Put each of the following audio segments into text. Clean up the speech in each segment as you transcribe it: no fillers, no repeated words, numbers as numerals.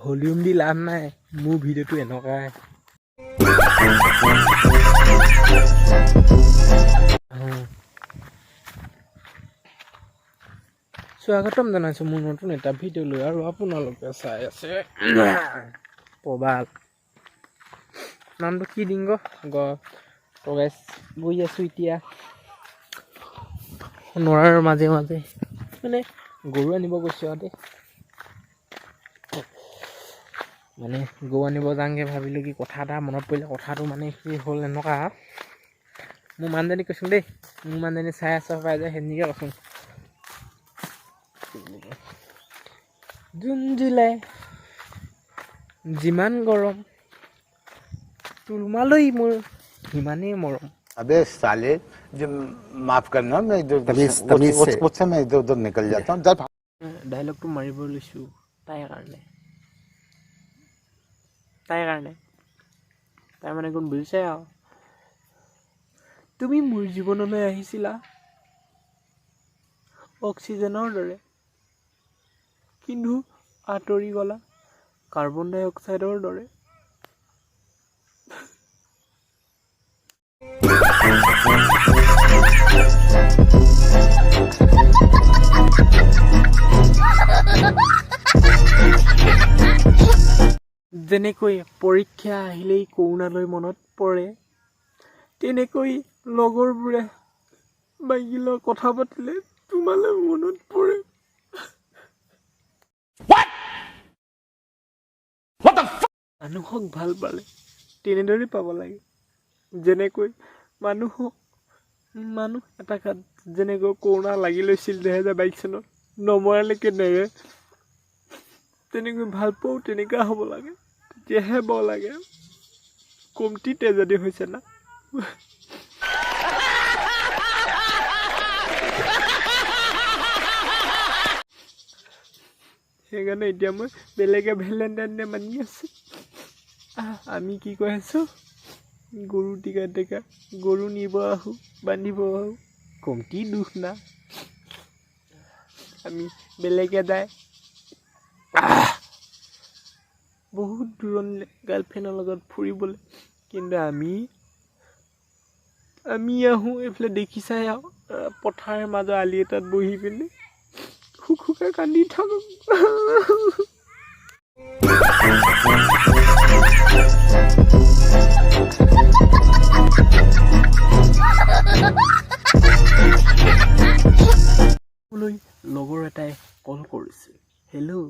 Volume দি লাভ নাই, মোৰ ভিডিঅ'টো এনেকুৱাই। স্বাগতম জনাইছোঁ মোৰ নতুন এটা ভিডিঅ' লৈ আৰু আপোনালোকে চাই আছে প্ৰবাল। নামটো কি দিম গ? তো গাইছ, গৈ আছোঁ এতিয়া নৰাৰ মাজে মাজে, মানে গৰু আনিব গৈছোঁ আৰু দেই। মানে গৰু আনিব যাওঁগৈ ভাবিলোঁ কি, কথা এটা মনত পৰিলে। কথাটো মানে কি হ'ল এনেকুৱা, মোৰ মানুহজনী কৈছোঁ দেই, মোৰ মানুহজনী চাই আছে পাই যে, সেনেকৈ কৈছোঁ। জুন জুলাই যিমান গৰম, তোমালৈ মোৰ সিমানেই মৰম। अबे साले, जो माफ करना, मैं इधर तमीज तमीज से गुस्से में इधर उधर निकल जाता हूँ जब ডাইলগটো মাৰিব লৈছোঁ তাইৰ কাৰণে, তাইৰ কাৰণে। তাই মানে কোন বুজিছে আৰু। তুমি মোৰ জীৱনলৈ আহিছিলা অক্সিজেনৰ দৰে, কিন্তু আঁতৰি গ'লা কাৰ্বন ডাই অক্সাইডৰ দৰে। যেনেকৈ পৰীক্ষা আহিলেই কৰোণালৈ মনত পৰে, তেনেকৈ লগৰবোৰে মাইকীৰ লগত কথা পাতিলে তোমালৈ মনত পৰে। মানুহক ভাল পালে তেনেদৰেই পাব লাগে, যেনেকৈ মানুহক মানুহ এটা গাত যেনেকৈ কৰোণা লাগি লৈছিল 2022 চনত, নমৰালৈকে নেৰে, তেনেকৈ ভাল পোৱাও তেনেকুৱা হ'ব লাগে, তেতিয়াহে বৰ লাগে। কমটি ট্ৰেজেডি হৈছে না? সেইকাৰণে এতিয়া মই বেলেগে ভেলেণ্টাইন ডে মানি আছোঁ। আমি কি কৈ আছোঁ? গৰু টিকা টেকা গৰু নিব আহোঁ, বান্ধিব আহোঁ, কমটি দুখ না? আমি বেলেগে যায় বহুত দূৰণিলৈ গাৰ্লফ্ৰেণ্ডৰ লগত ফুৰিবলৈ, কিন্তু আমি আহোঁ এইফালে দেখিছাই আৰু, পথাৰৰ মাজৰ আলি এটাত বহি পিনে শুক শুকাই কান্দি থাকোঁ। মোলৈ লগৰ এটাই কল কৰিছিল, হেল্ল'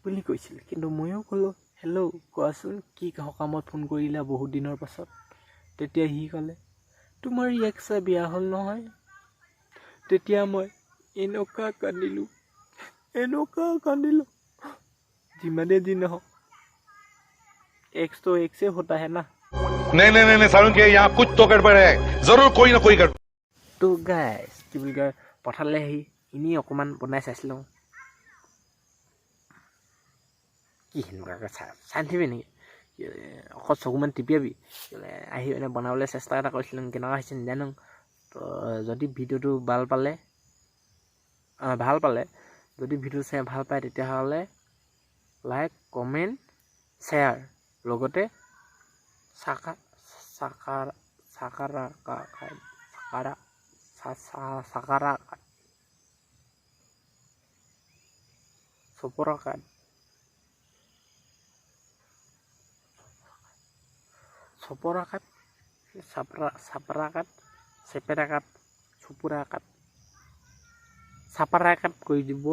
বুলি কৈছিল। কিন্তু ময়ো ক'লোঁ, হেল্ল', কোৱাচোন, কি সকামত ফোন কৰিলা বহুত দিনৰ পাছত? তেতিয়া সি ক'লে, তোমাৰ এক্সে বিয়া হ'ল নহয়। তেতিয়া মই এনেকুৱা কান্দিলোঁ, এনেকুৱা কান্দিলোঁ। যিমানেই যি নহওক, एक्स तो एक्स से होता है ना। नहीं नहीं नहीं नहीं सारुण के यहाँ कुछ तो गड़बड़ है, जरूर कोई ना कोई गड़बड़। তো গাইছ, কি বুলি কয়, পথাৰলৈ আহি এনেই অকণমান বনাই চাইছিলোঁ। কি সেনেকুৱাকৈ চাই চাই নাথাকিবি নেকি? অকল চকুমান টিপিয়াবি। আহি মানে বনাবলৈ চেষ্টা এটা কৰিছিলোঁ, কেনেকুৱা হৈছে নাজানো। তো যদি ভিডিঅ'টো ভাল পালে, যদি ভিডিঅ'টো চাই ভাল পায়, তেতিয়াহ'লে লাইক, কমেণ্ট, শ্বেয়াৰ, লগতে চাকা চাকাৰ চাকাৰা চাকাৰা চাকাৰা চপৰা কাট চপৰা কাট চাপৰা চাপৰা কাট চেপেৰা কাট চুপুৰা কাট চাপাৰা কাট কৰি দিব।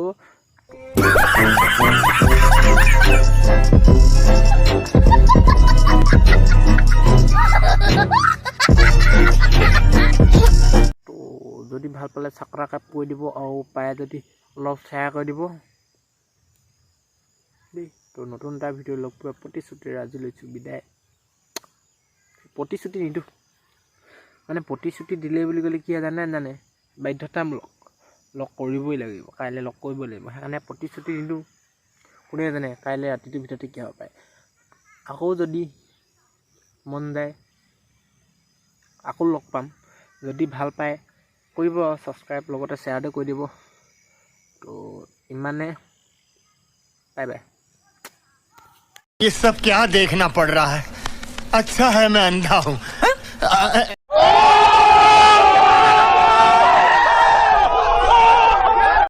তো যদি ভাল পালে চাকৰা কাপ কৰি দিব আৰু পাৰে যদি অলপ শ্বেয়াৰ কৰি দিব দেই। তো নতুন এটা ভিডিঅ' লগ পোৱাৰ প্ৰতিশ্ৰুতিৰে আজি লৈছোঁ বিদায়। প্ৰতিশ্ৰুতি নিদিওঁ, মানে প্ৰতিশ্ৰুতি দিলে বুলি ক'লে কি জানে জানে, বাধ্যতামূলক লগ কৰিবই লাগিব, কাইলৈ লগ কৰিবই লাগিব। সেইকাৰণে প্ৰতিশ্ৰুতি নিদিওঁ। কোনে জানে কাইলৈ ৰাতিটোৰ ভিতৰতে কি হ'ব পাৰে। আকৌ যদি মন যায় আকৌ লগ পাম। যদি ভাল পায় কৰিব ছাবস্ক্ৰাইব, লগতে শ্বেয়াৰটো কৰি দিব। তো ইমানে। Bye bye. ये सब क्या देखना पड़ रहा है? अच्छा है मैं अंधा हूँ।